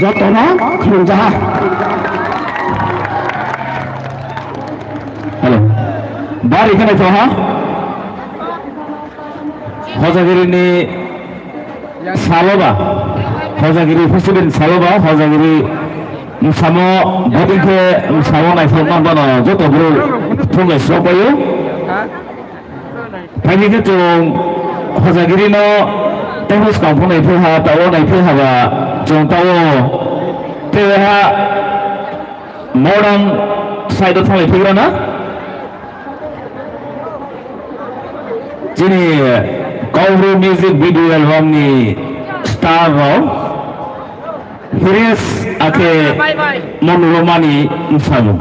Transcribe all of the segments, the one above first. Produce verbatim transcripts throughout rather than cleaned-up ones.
Jotono khulumjaha. Hello. Bari kheno to ha. Hojagiri ni saloba. Hojagiri festival saloba. Hojagiri samo bodin khe samo naisok man bano joto bro thumlai sropayo. Phaini khe chwng Hojagirino tei bwskang phano naiphi ha, tao naiphi ha ba chwng tao tei ha modern side o thanglai phigra na? Chini Kaubru music video album ni star rok. Hiris akhe Monoromani bwskango.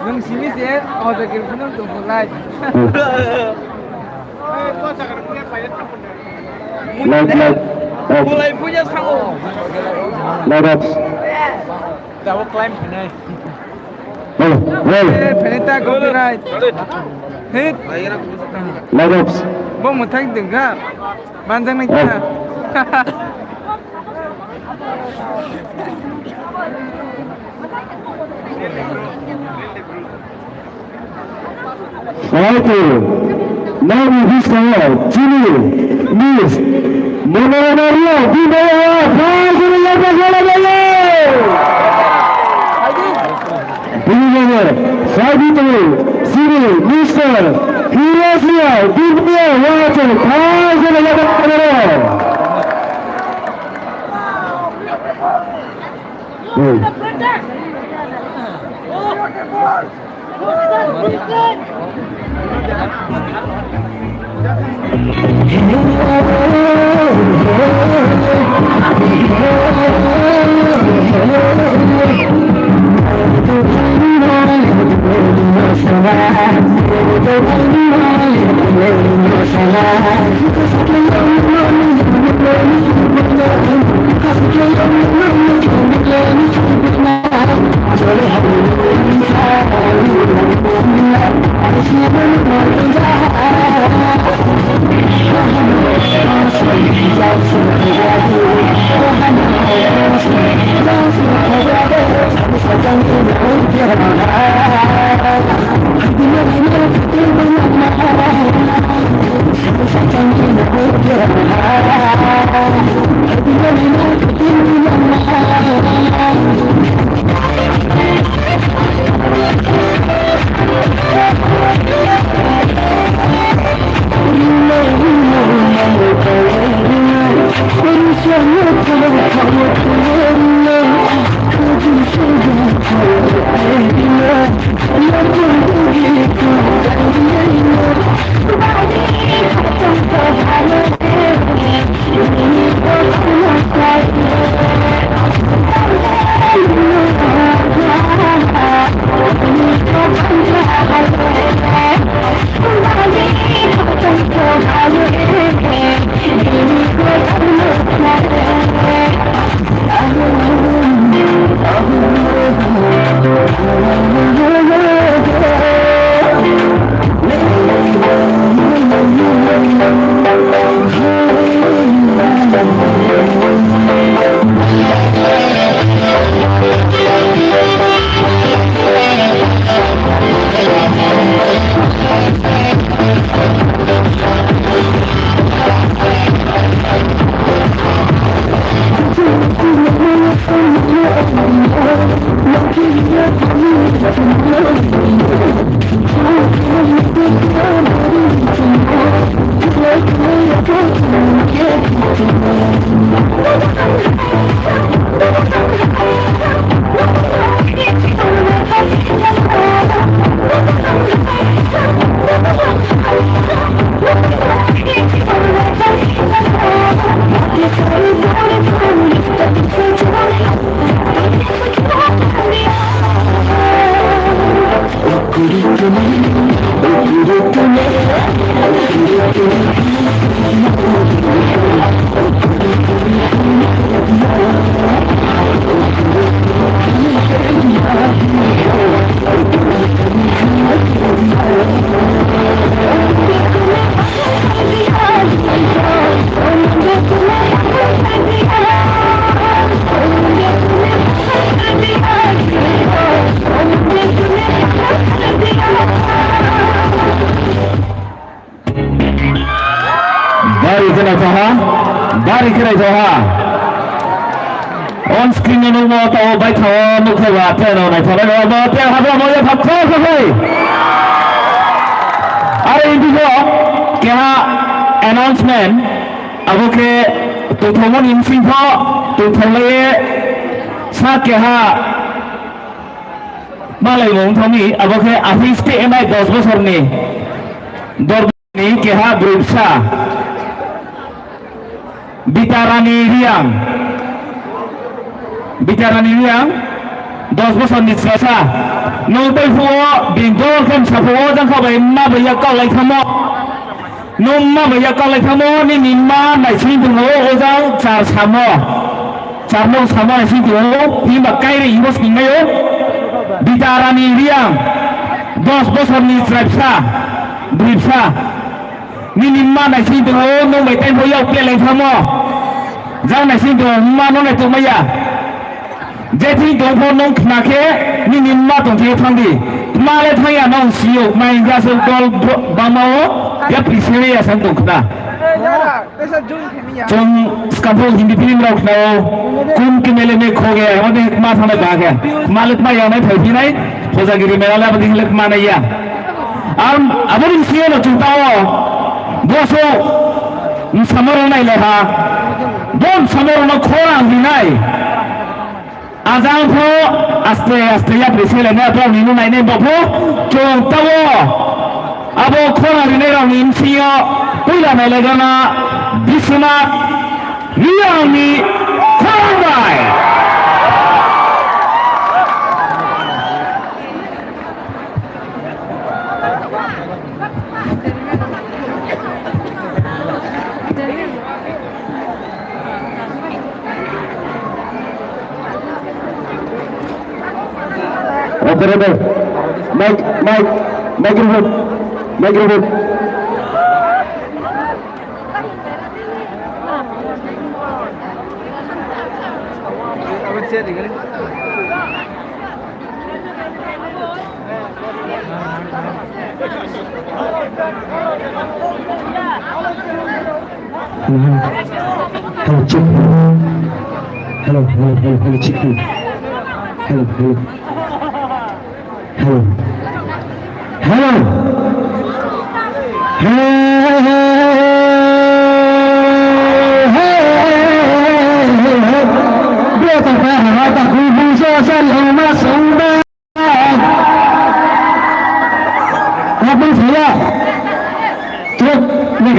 Nwng simi se audio clip phano tongkholai. Light, light, off. Light off. Tabuk climb phinai. Hello, hello. Eh, phinai ta copyright. Hit. Light off. Bo mwthang dengkha. Manjak nai kha. Saitu, nani bwskango chini Miss Monoroma Rio, bini yago phaijaknai yago jora jago. Bini loge saitu chini Mister Hiroshio, bini yago phaijaknai yago jora. Bari khe naithoha, bari khe naithoha. On screen no nukmo tao baithao nukha ba, teno naithok nai ba, teno habo mo ya phak kho kho kho. Are indigo keha announcement, abo khe tongthokmani bisingtho tongthoklaye sa keha malaimung thani, abo khe aphis te enai dos bosorni dor ni keha bwrwi bwsa, Bita Rani Riang. Bita Rani Riang, dos bosorni chwraisa. Nwng tei phuo bini dol khe msa phuo jang kha bai ma bai yak kok lai thamo. Nwng ma bai yak kok lai thamo, nini ma naising tongo o jang char samo. Charno sama si tongo, himba kaire ibo swngnaio. Bita Rani Riang, dos bosorni chwraisa, bwrwisa. Nini ma naising tongo, nwng bai tei bo yau peleng thamo. Jang naising tongo, ma no nai tongmaya. Jething tongpho nwng khna khe, nini ma tongthai thangdi. Ma le thangya nwng siyok, ma injasuk dol bamao, ya prisere ya sang tong khna. Chwng swkangphuru Hindi film rok khnao, "Kum ki mele mein kho gaya," hwnwi ma thangnai ba khe, ma le ma yangnai phai phinai, Hojagiri mela le aboni le ma nai ya. Ar aboni siyano chwng tao, boso msamoro nai le ha, bo msamoro no khorang rinai. Ajang pho aste aste yapri selene bokni nunai ne bokho chwng tao abo khorang rinai rokni bisingo puila nai laigana Biswanath Riangni khorang bai. Operator, mic, mic, microphone, microphone. Hello, hello. Hello, check. Hello, hello, hello, hello, check, hello. Hello, hello. Hello. Hello. Hey, hey, hey, hey, hey, hey. Bro, ta pa ha ta ku bu so sa lo ma song ba. Abang saya. Truk ni.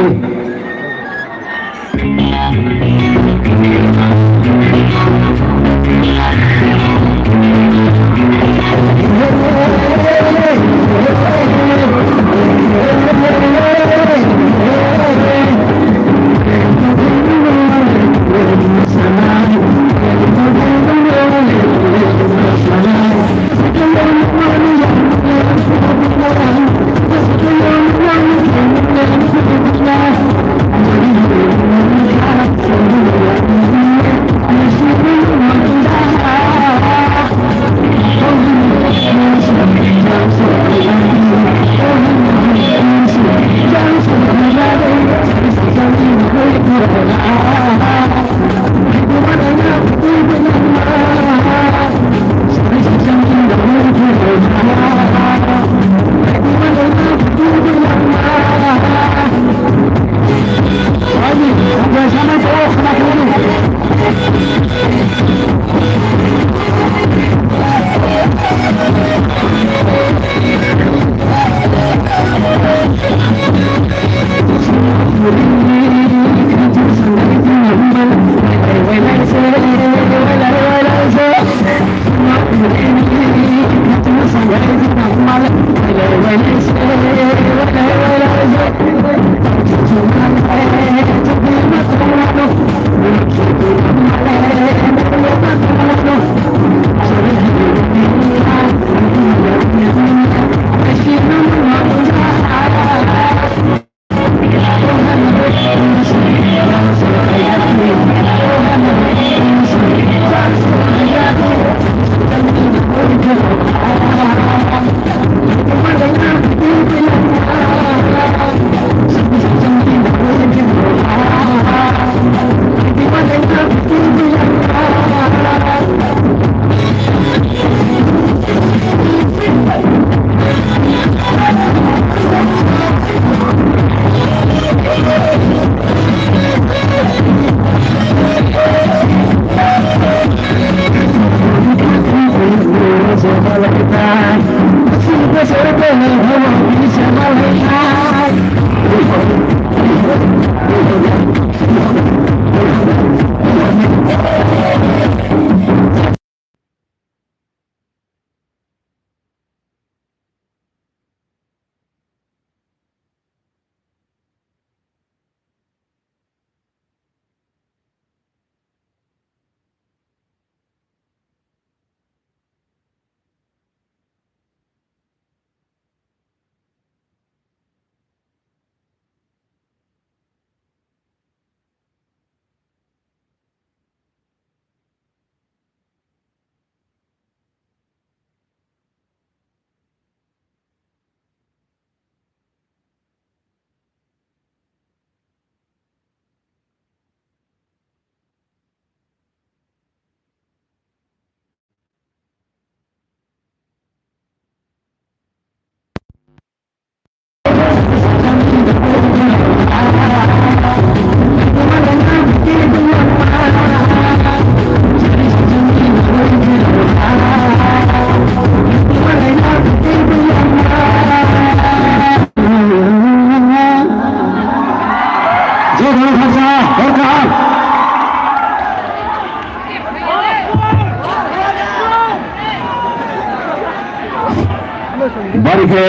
Bari khe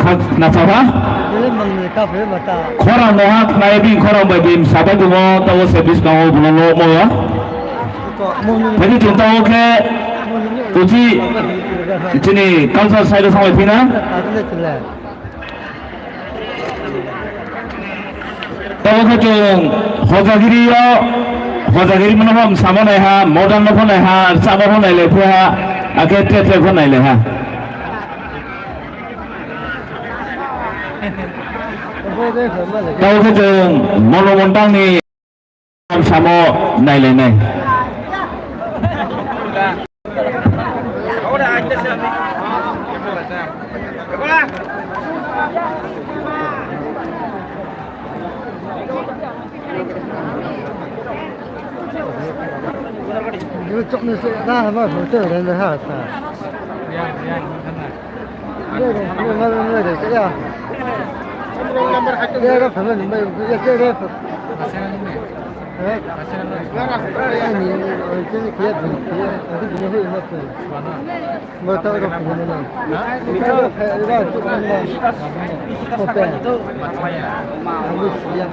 khak nachaha. Khorang no ha khnai bini khorang bai bini sabai dumo tabo se biskango buno no moya. Tadi chwng tabo khe kuchi chini culture side o sanglai phina. Tabo khe chwng hojagiri o, hojagiri mano bo samo nai ha, modern no pho nai ha, chama pho nai lai phi ha, akhe tre tre pho nai lai ha. Tabo khe chwng mono montang ni samo nai lai nai.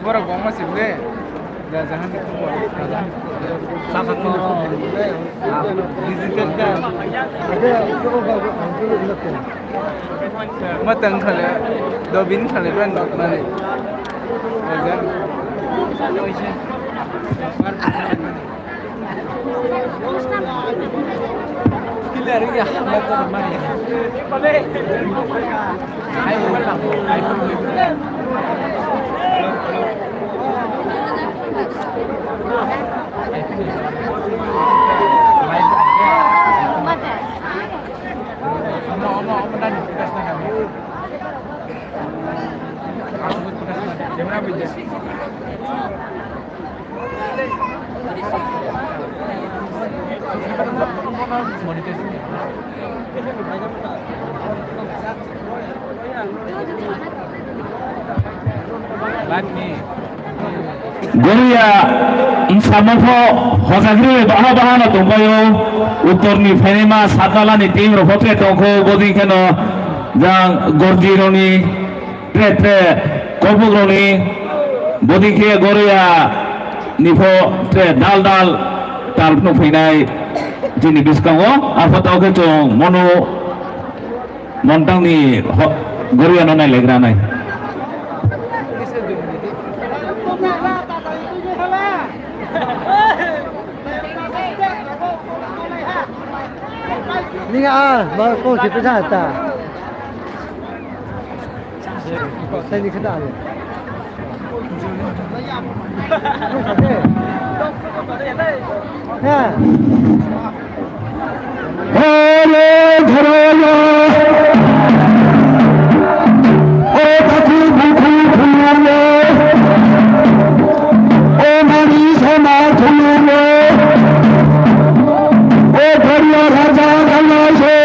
Borok bangma sibne. Digital ka. Matang khale, dobin khale ban nani. Goriya wngsamokho hojagri bai baha baha no tongbaio. Uttorni phainaima Satnalani team rok hote tongkho, bodei kheno jang Gorji rokni tre tre kobugrokni bodei khe Goriya ni pho tre dal dal tal phunuk phainai chini bwskango. Arpho tao khe chwng mono montangni ho-, Goriya no nai legra nai. Ni a, ba ko si pisa ta. Sai ni khata ale. Ha. Hole dhorola. O taku bukhu khulule. O mani sama khulule. O dhorla raja khalase.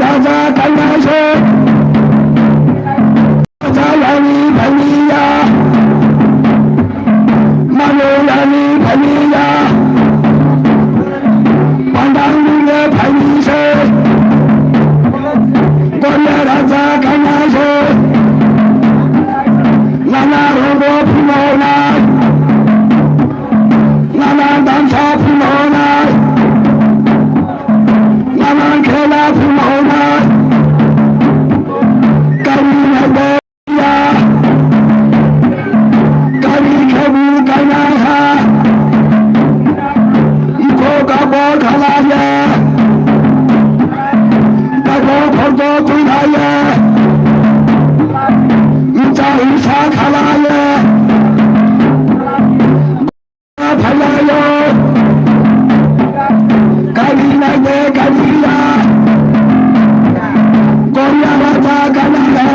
Raja Kailash. Raja Yani Bhaiya. Mano Yani Bhaiya. Pandang Lule Bhaiya se. Goria Raja Kailash. Nana Rogo Phunona. Nana damsa phunonai, nana khela phunonai, kari naiya, kari khebu kainai ha, mukho kabo khalaya, kabo khordo tuilaya, mcha hisa khalaya. Phailayo, kari naide kariya, Korea raja kanaga.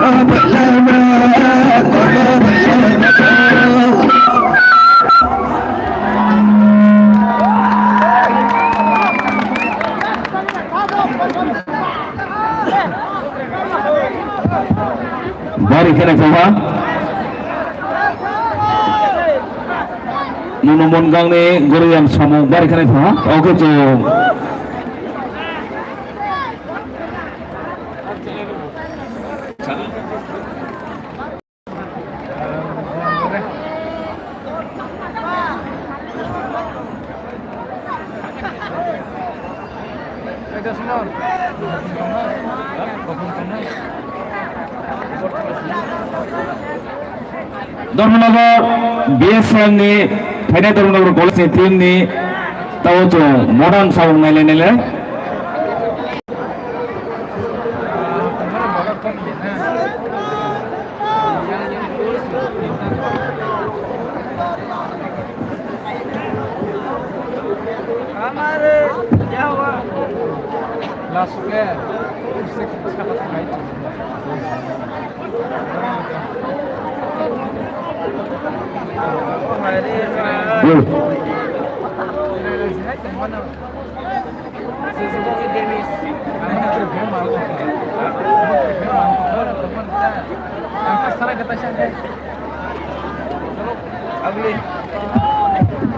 Bari khe naithoha. Nono Mongangni goriang samung bari khe naithoha. Oke, chwng. Dharmanagar B S F ni, phainai Dharmanagar college ni team ni tao chwng modern samung nailai nailai.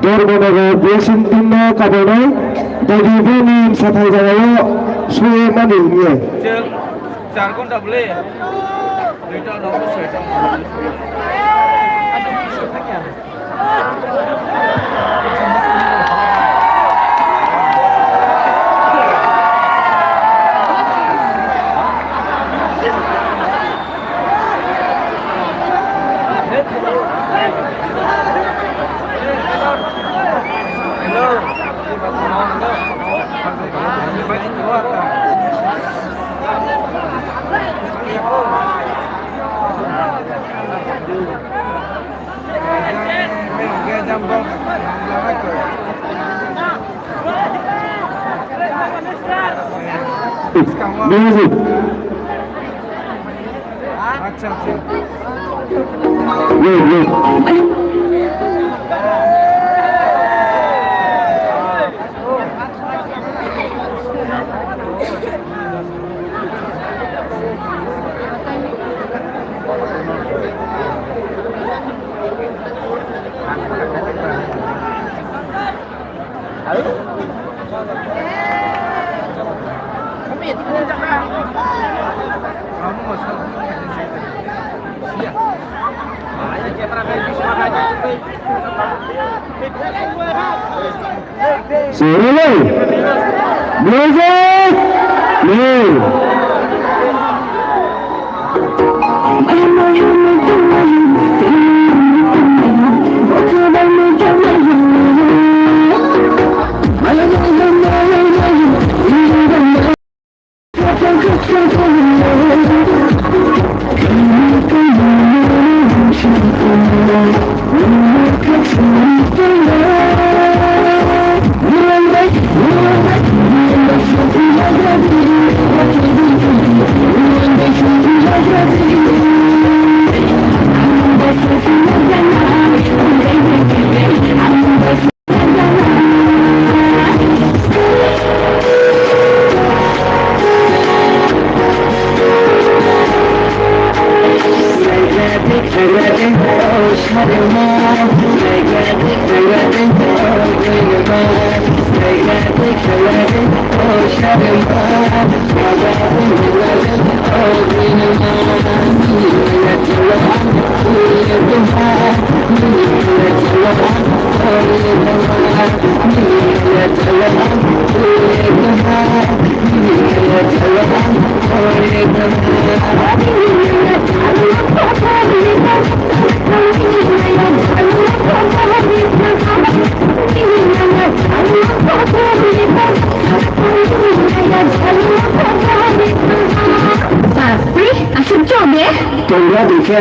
Dharmanagar B S F team no kabulnai, Dodi bini sathai jagao sui mani hwnwi. Char ghonta bole. Music. Acha, acha. Wait, wait. Sirili. Music. Play. Bapre, aswk chode? Tongra dikhe.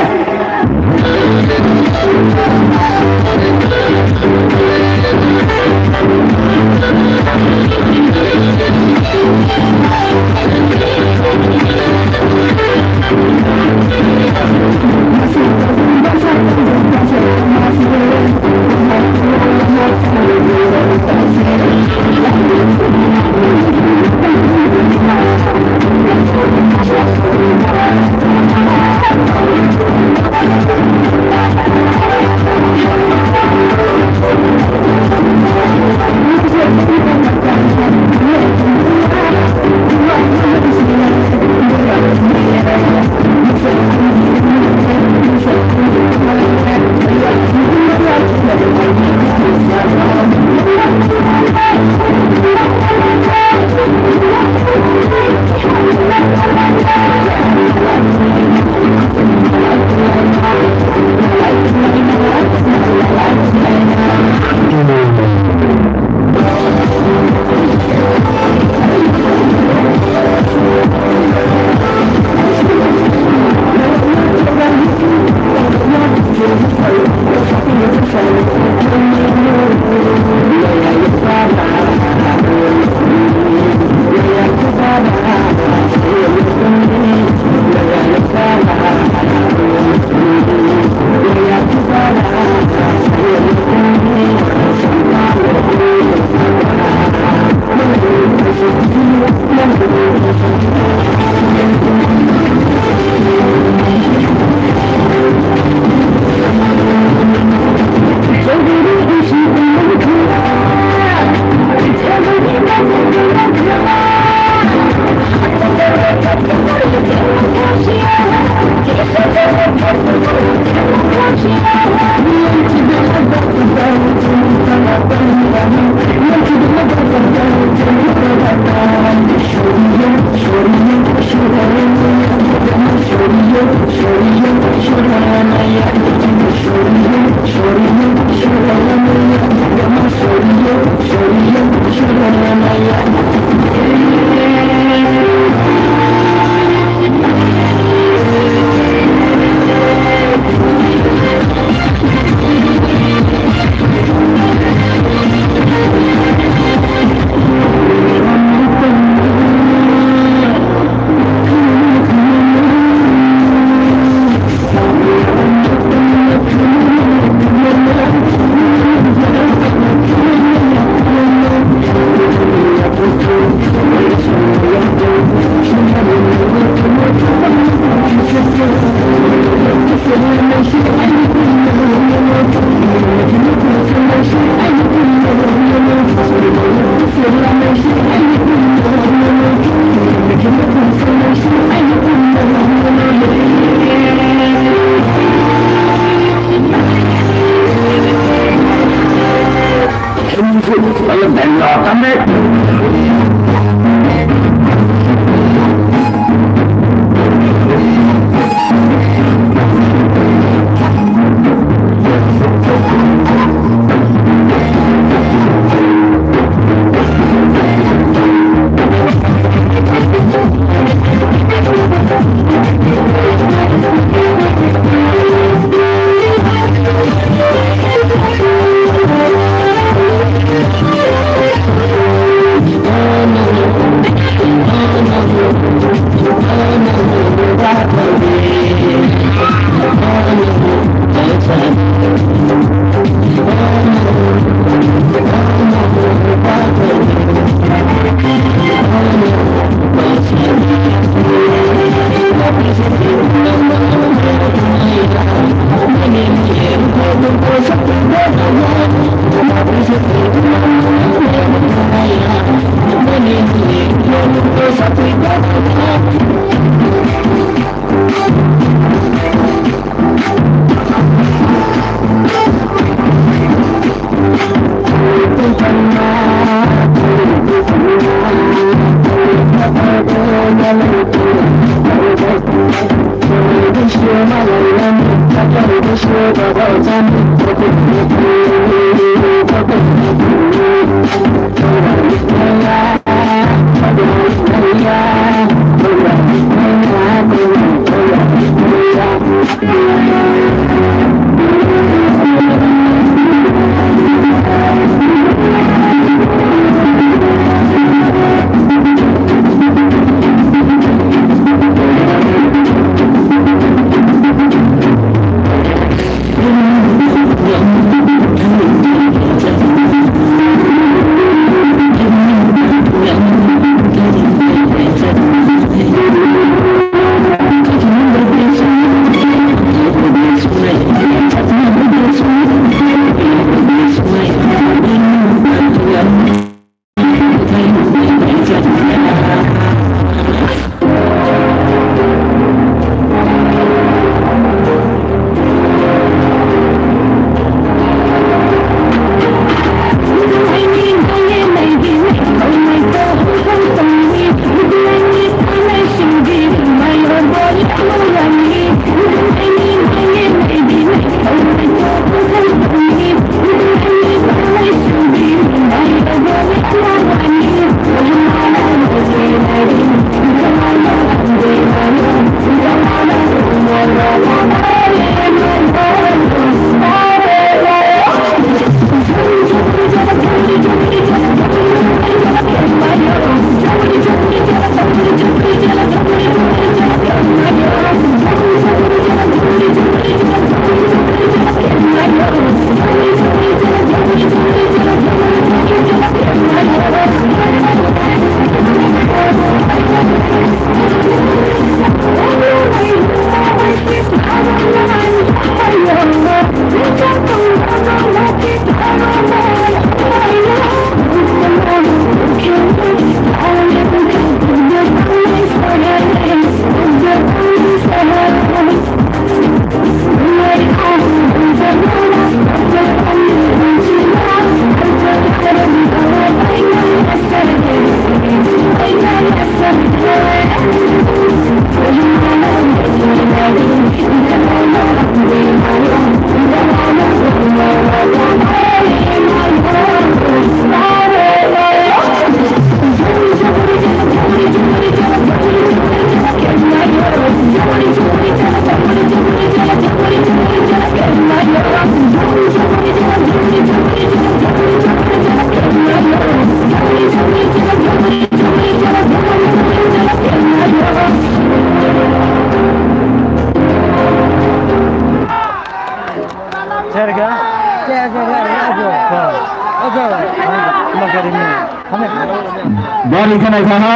Bari khe naikha ha,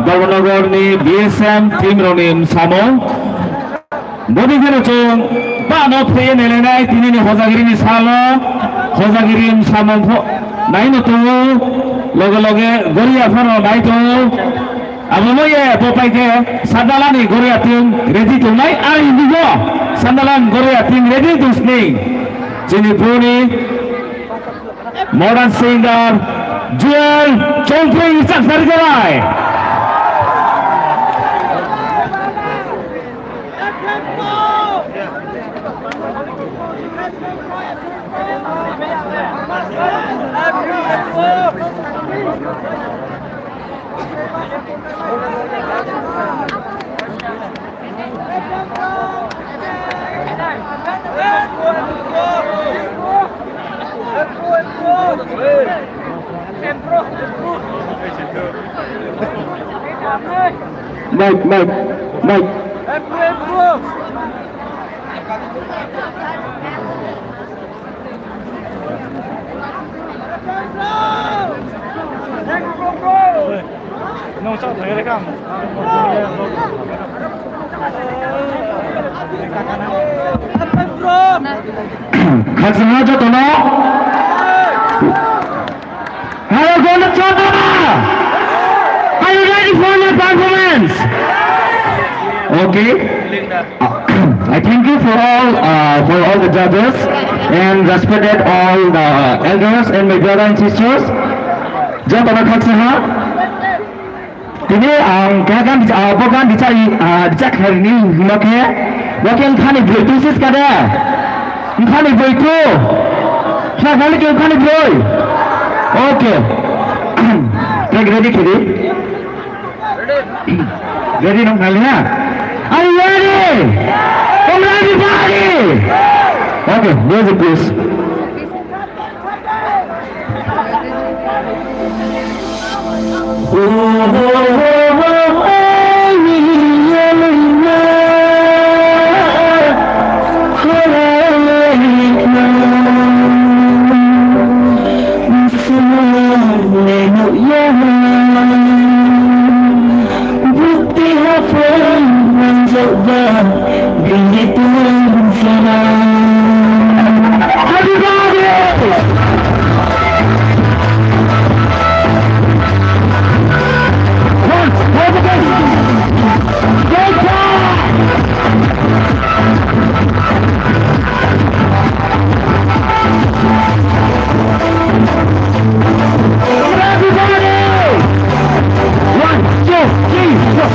Dharmanagar ni B S M team rok ni samung. Boni kheno chwng bano phaiwi nailainai tinini Hojagiri ni salo, Hojagiri ni samung pho naino tongo, loge loge Goria phano nai tongo. Abono ye bo pai khe Sandalani Goria team ready tongnai, aro hindigo Sandalan Goria team ready tong sini. Chini boni modern singer Joel Chongpring chak sari khe. Mike, Mike, Mike. Khajna jotono. Hello, Golden Chanda! Are you ready for your performance? Okay. Uh, I thank you for all, uh, for all the judges and respected all the elders and my brother and sisters. Jotono khaksa ha. Tini ang kha gan, ah, bo gan dicha, ah, dicha kharini hino khe, bo khe wngkhani bwrwi tu sis kade. Wngkhani bwrwi tu. Kha khali khe wngkhani bwrwi. Okay. Take ready khiri. Ready nong khali ha? Are you ready? Come on, everybody. Okay, music please. Everybody! Everybody! One, two, three, four.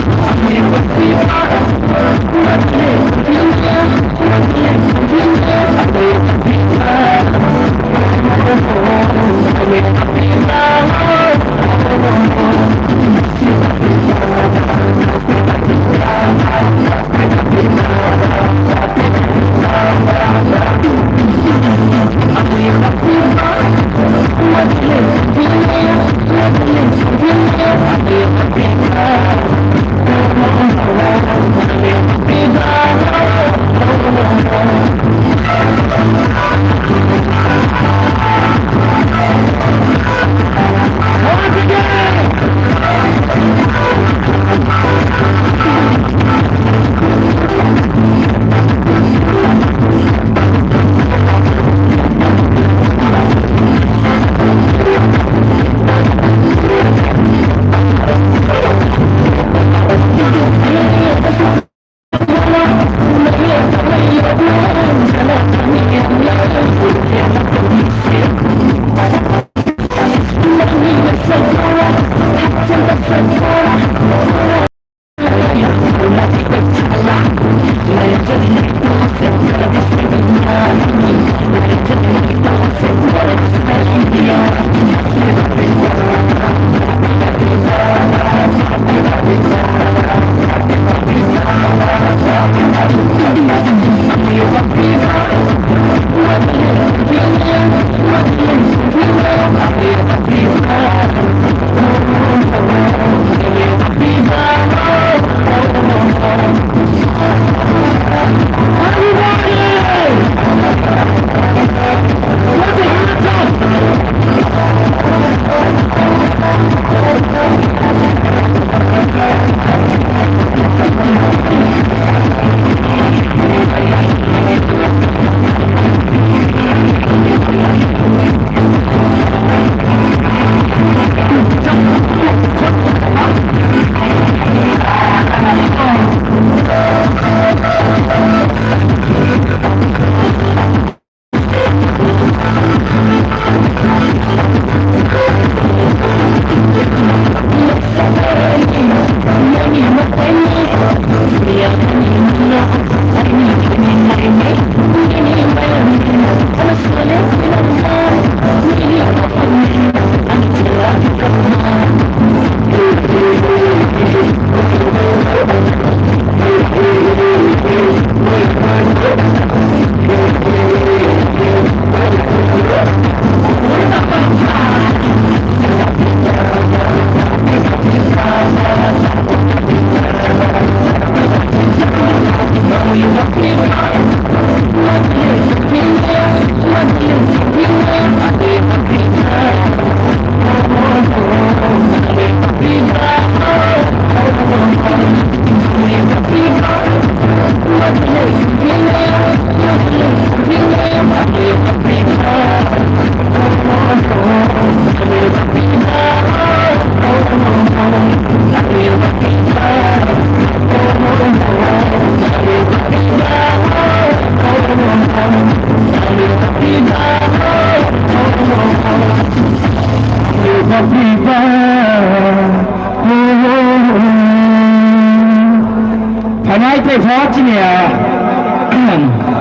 Phainai tei pho chini, ah,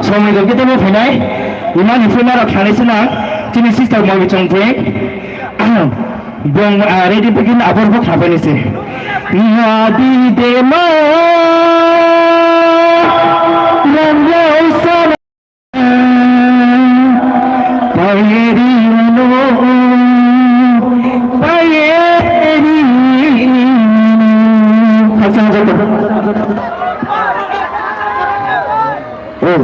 somoi rok khe teibo phainai. Imani phunarok khanai swnang chini sister Moibichong Bey. Bong, ah, ready begin abor bo khabaini se. Nadi dema rang rau sana. Bayeri no, bayeri. Hasan jato. Oh.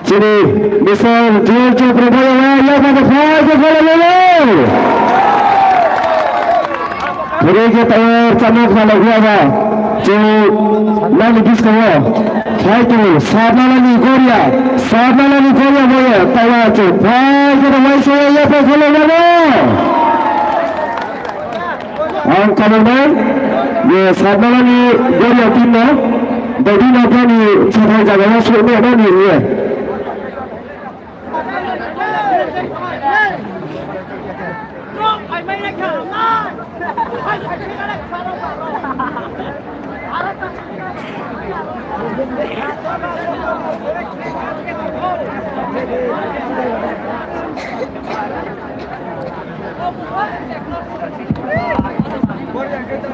Chini Mister Jewel Chopra bai ya ya ba da phai ko kala lele. Puri ke tayar chamok na lagya ba. Chini nani bisko wo. Phai tu sabnalani goria, sabnalani goria boye tayar chu phai ke da mai so ya ya ba kala lele. Ang kabar bai, ye sabnalani goria team no, dodi no bani sathai jaga no sokme no ni ye.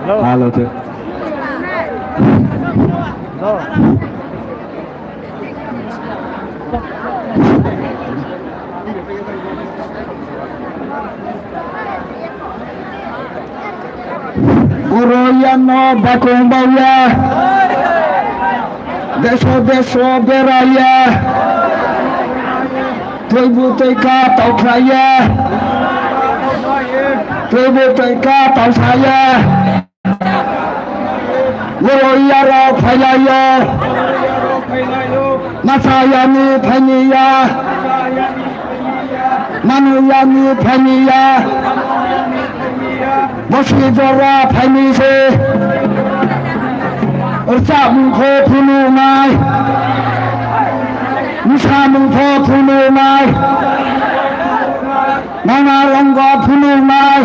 Hello, sir. Guro yano bakung bauya. Deso deso beraya. Twibu twika taukhaya. Twibu twika tausaya. Guro yaro phailayo. Masayani phainiya. Manuyani phainiya. Bosi jora phaini se. Rwchapmung kho phunuknai. Mwsamung kho phunuknai. Nana rongo phunuknai.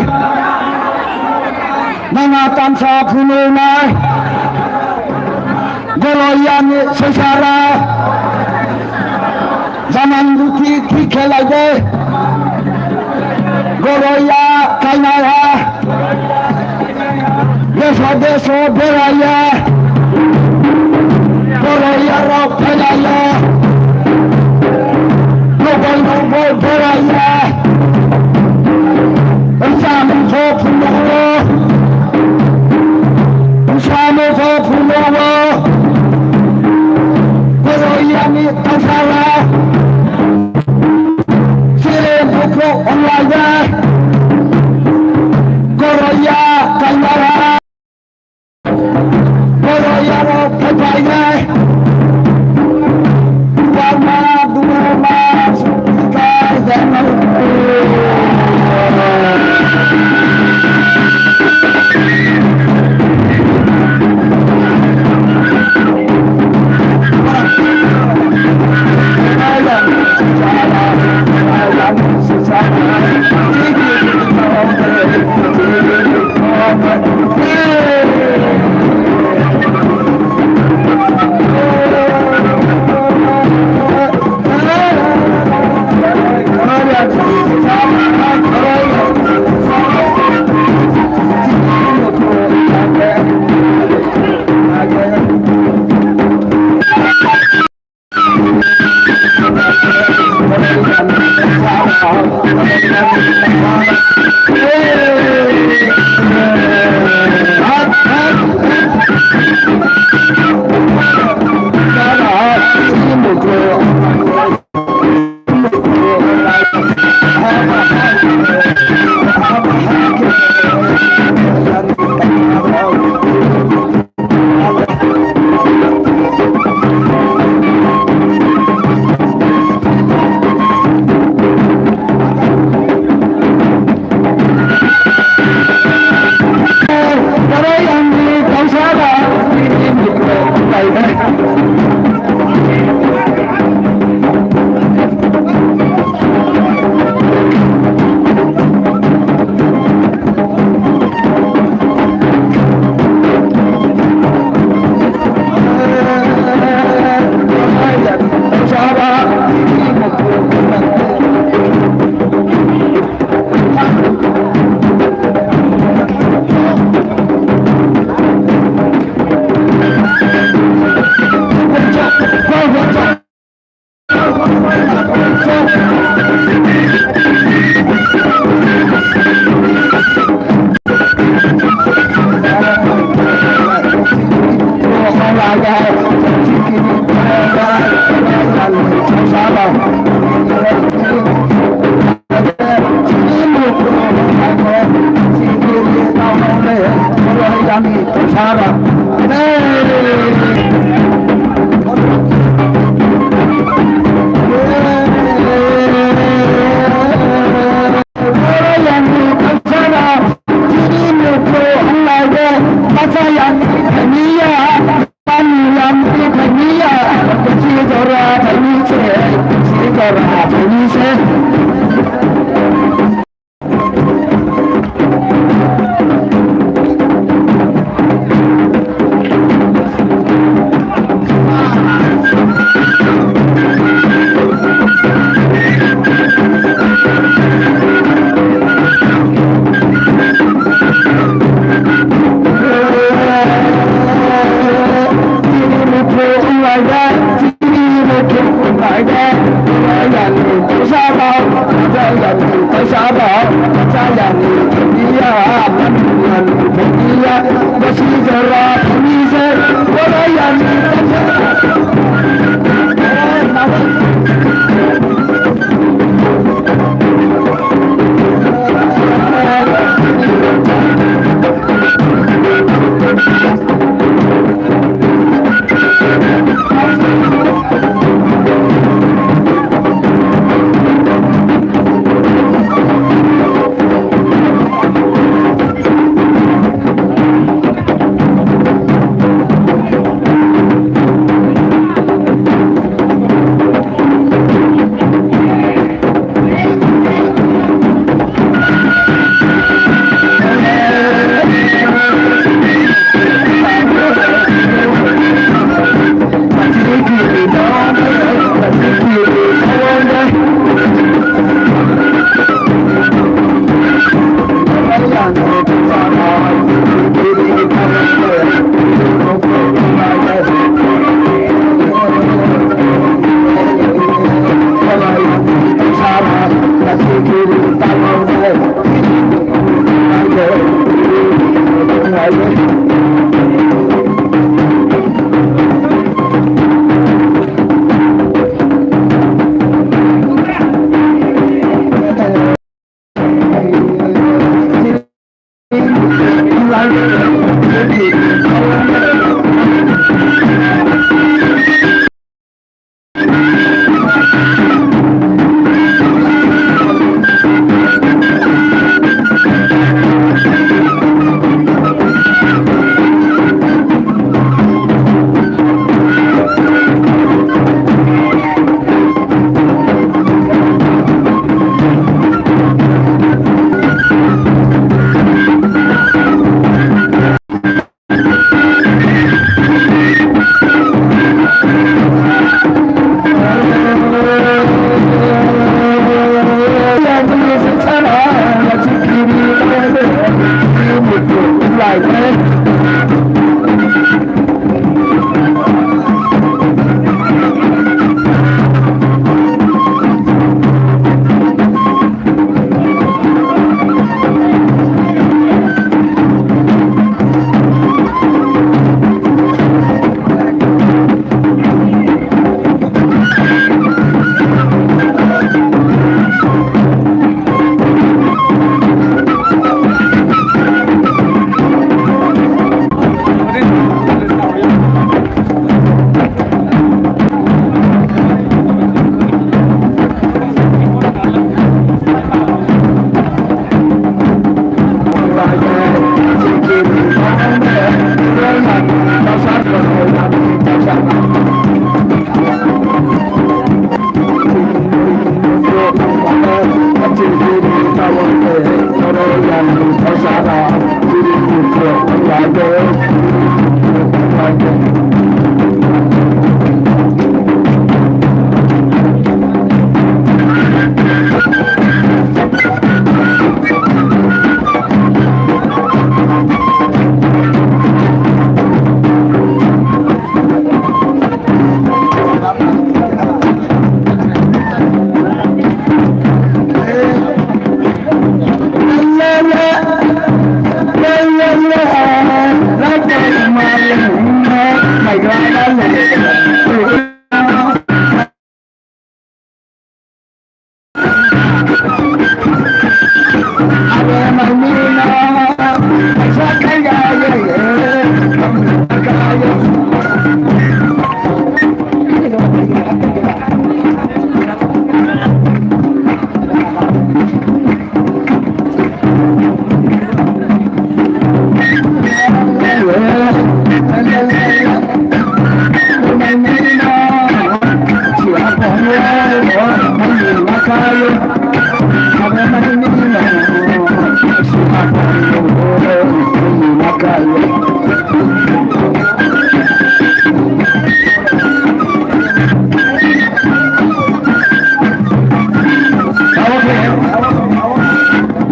Nana tamsa phunuknai. Goroyani sesara. Jaman ruti thik khelai de. Goroya kainara. Deso deso beraya. Goroya rok phelaya. Nogo nogo beraya. Samung kho phungo. Samung kho phungo. Goroyani tangsala. Sire buku onlaga. Goroya kainara. Goroya rok phaipaiga. Duarma, duarma, sukai dano.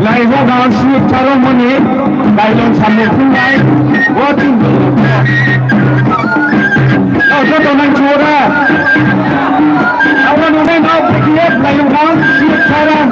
Laijak ang swi charwkmani bailon samung phungnai. O tin. O joto nang chuwara. Abo nunai nao pekiyet laijak ang swi charwk.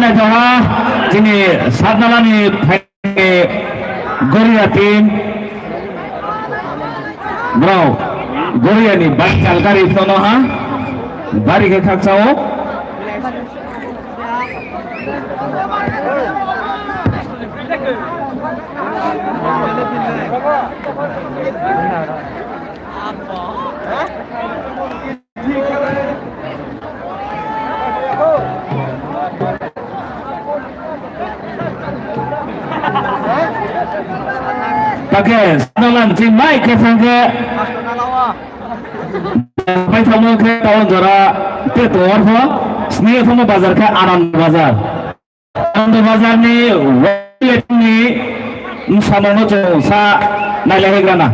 Naithoha chini Satnalani phaini Goria team. Bro, Goria ni bike chalkari phano ha. Bari khe khakchao. Take, sanalan si mai kesang ke. Pai thamo ke tahun jora te tuar pho. Sini thamo bazar ke Anand Bazar. Anand Bazar ni waiting ni samano chwng sa nailai grana.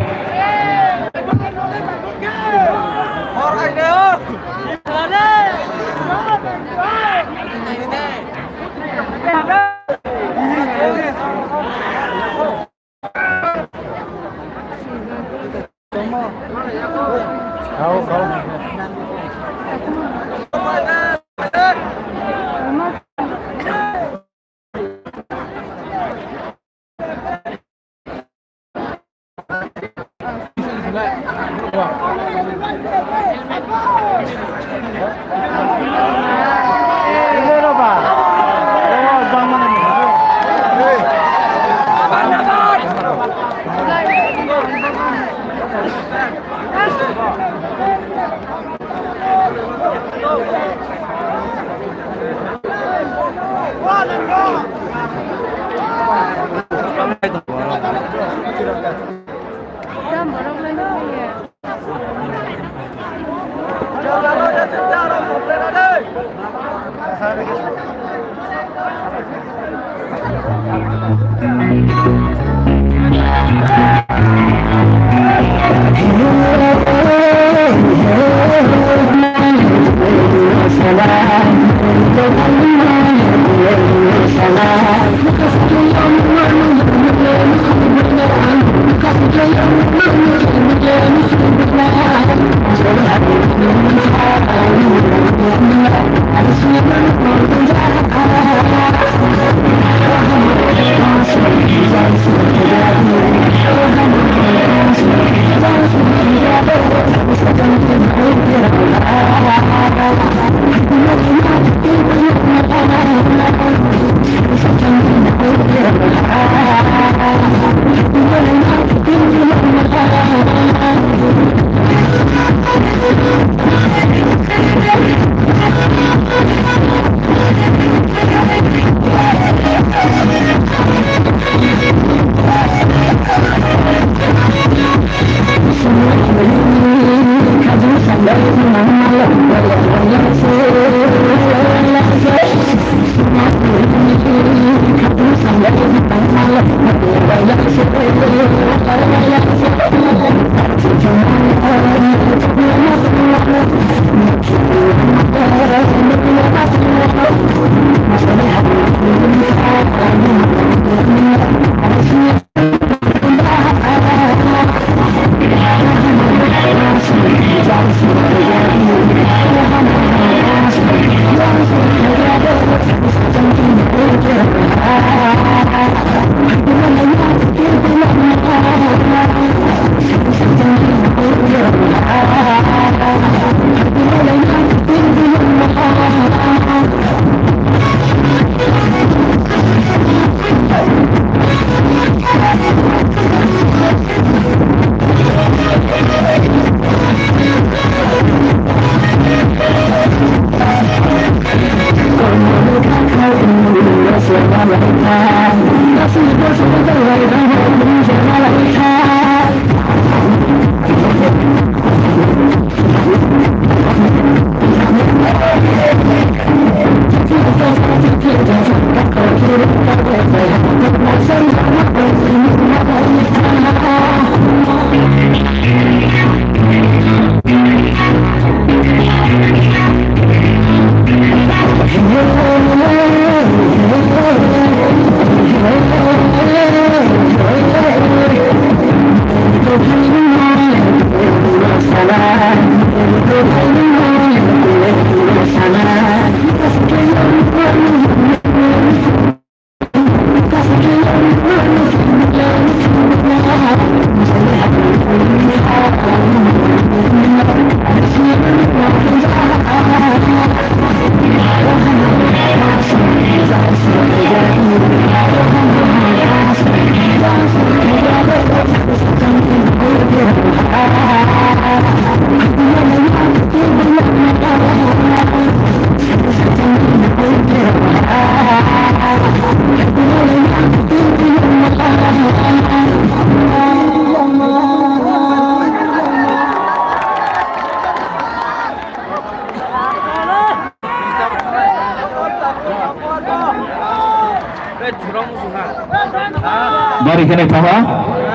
Khe naithoha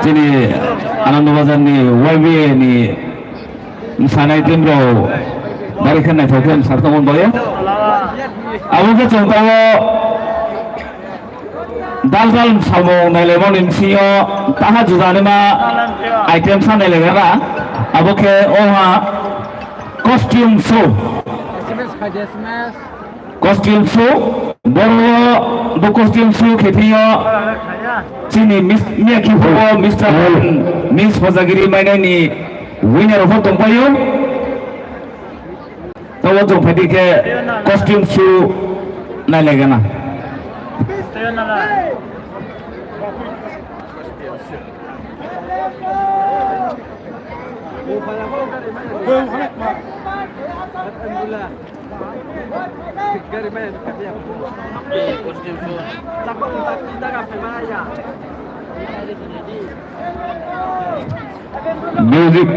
chini Anandabazar ni Y B A ni mwsanai team rok bari khe naithok khe mwsa tongmani bagwi. Abo khe chwng tabuk dal dal samung nailaimani bisingo taha juda nima item sa nailaigana. Abo khe oha costume show. Costume show, boro bo costume show khe thwio chini mis-, miya khe phubo Mister and Miss Hojagiri mainani winner rok tongpaio. Tabo chwng phaidi khe costume show nailaigana. Music.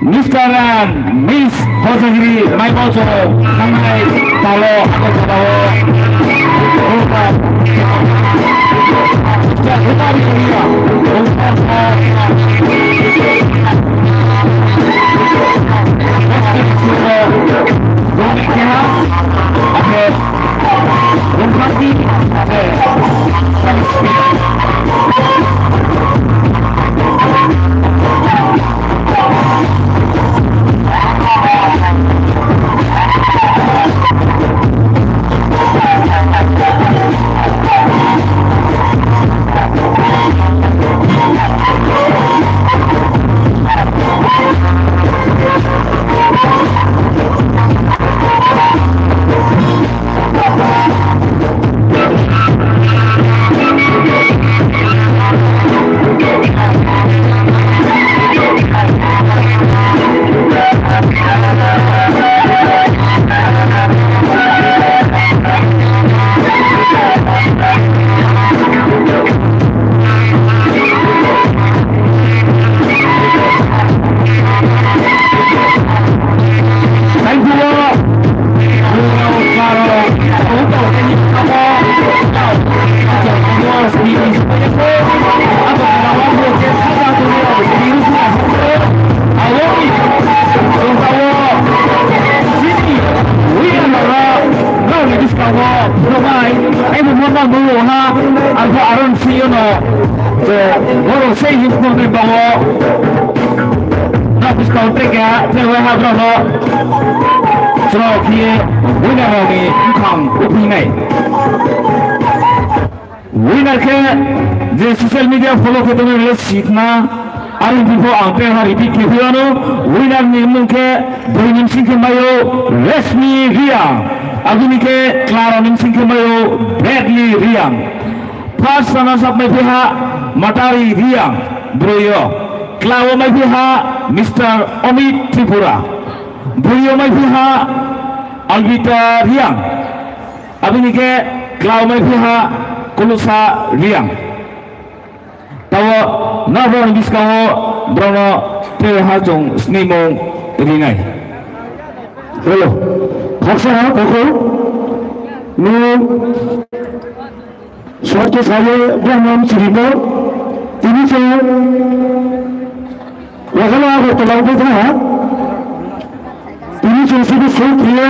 Mister and Miss Hojagiri Maimojo thangnai talo Agartala o program. Mister Rotary Area, Ang khe aro ni simi no je borok sei hinwi tongmani bago. Nok bwskang tei keha tei wai ha borok no chwrok hiye winner rok ni bwkhang uphinai. Winner khe je social media follow khe tongmani le sikna. Aro bifo ang tei ha repeat khe phiyano winner ni mung khe dui ni bsing khe mayo Rashmi Riang. Aboni khe Clara ni bsing khe mayo Bradley Riang. First runners up mai phiha Matari Riang, broyo. Kla-o mai phiha Mister Amit Tripura. Broyo mai phiha Albita Riang. Abini khe kla-o mai phiha Kulusa Riang. Tabo nabo ni biskango brono tei ha chwng snimung rinai. Hello. Khaksa ha, koko. Nung Sorte saye brahman chirimo, tini chwng wahano Agartala bai tha, tini chwng sidi song khe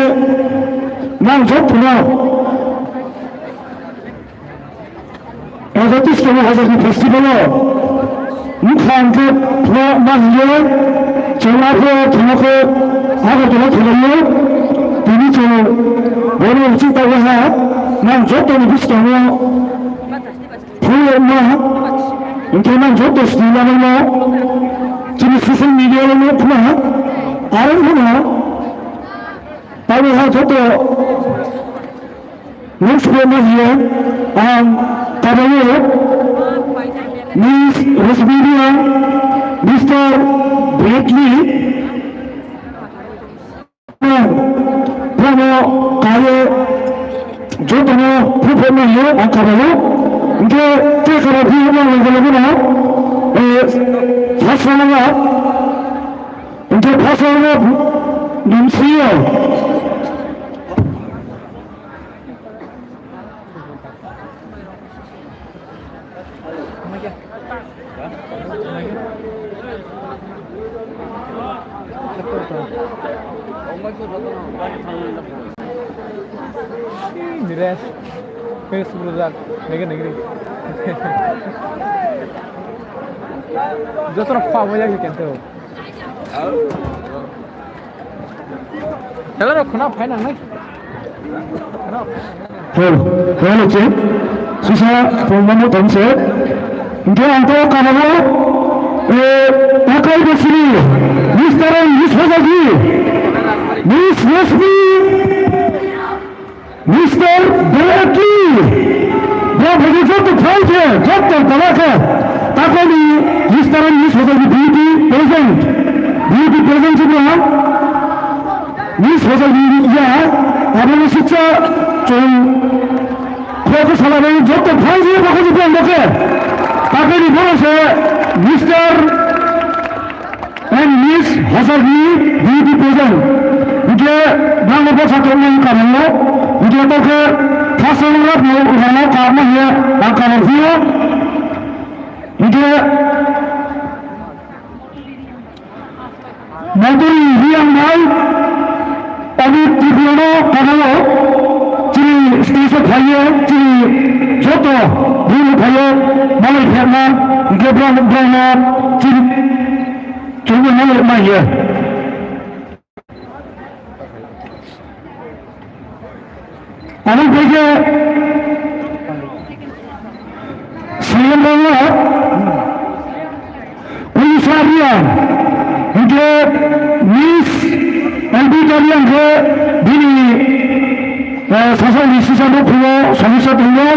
nang jok phano. Ejo tistemo hajak ni festival o. Wngkha hwnkhe phla ma hiyo, chwng aphro thwngkhe Agartala khwlaio, tini chwng bono uchi tangwi ha, nang jotoni bwskango phunukma, hinkhe nang joto sini lamaino chini social media o nukma, aro phano tangwi ha joto. Next player ma hiya ang kabalo Miss Rosmelia, Mister Bradley, Pramo Kaye, jotono phuphe ma hiya ang kabalo. Hingke te kara phi ma wala gala gana, eh, first runner up, hingke first runner up, Nimsiyo. Nires, kaya subrujak, nege nege. Jotono khwa mo yagi kento. Hello, khuna phai nang nai. Hello, hello, che. Sisa, pungmano tongse. Hingke ang to kabalo, eh, takai besini, Mister and Miss Hojagi, Miss Rosmi, Mister Bradley, bo bagi joto phai khe, joto tala khe, takoni Mister and Miss Hojagi beauty pageant, beauty pageant chukla, Miss Hojagi ya, aboni sitsa chwng khoko salai joto phai khe, bokhe joto bokhe, takoni borok se Mister Sajni beauty pageant. Hingke bangno bwsa tongmani karongo. Hingke tokhe first runner up no rano karma hiya ang karon hiyo. Hingke Montri Riang Bhai, Amit Tripurano kanao chini stage o phaiyo, chini joto bini phaiyo, malai pherna, hingke brang, brangno chini chini malai maiyo. Ani phaikhe second round o Pulisariya hingke Miss Elbitariya hingke bini, eh, sasao ni sisa no phulo somisa tongo,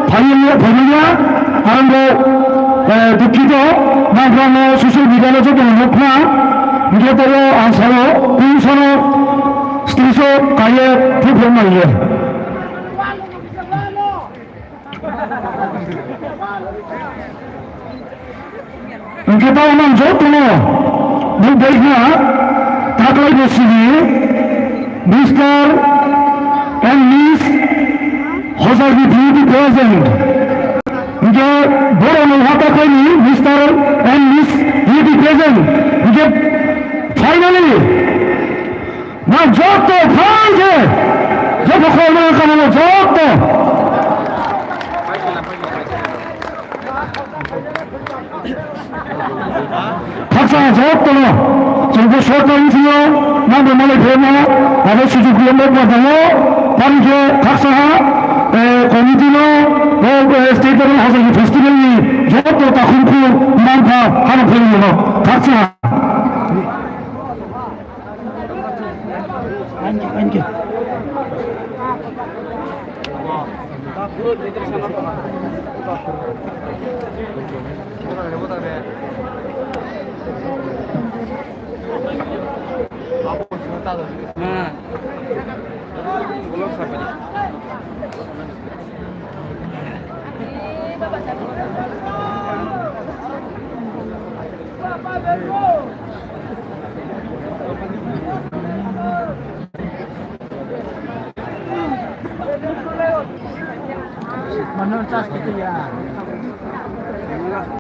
phaiya, phaiya, arang bo, eh, dukhito, nang phano social media lo joto nukna, hingke toro ang sao, pulisano Stage o kaiye phuphlung maiye. Hingke tamo nang jotono nukbaikha taklai bosini Mister and Miss Hojagiri Beauty Pageant. Hingke borok nang ha taklaini Mister and Miss Beauty Pageant. Hingke finally, na joto phai khe, joto khoroknwi kamo joto. Khaksa jotono, chwng bo sorkar ni sio, nangbo malai phema, abo sujuk yombo bo tongo, tamo khe khaksa ha, eh, committee no, eh, state level Hojagiri festival ni joto takhum khu mantha, hano phai no, khaksa ha. Mano charge kita ya.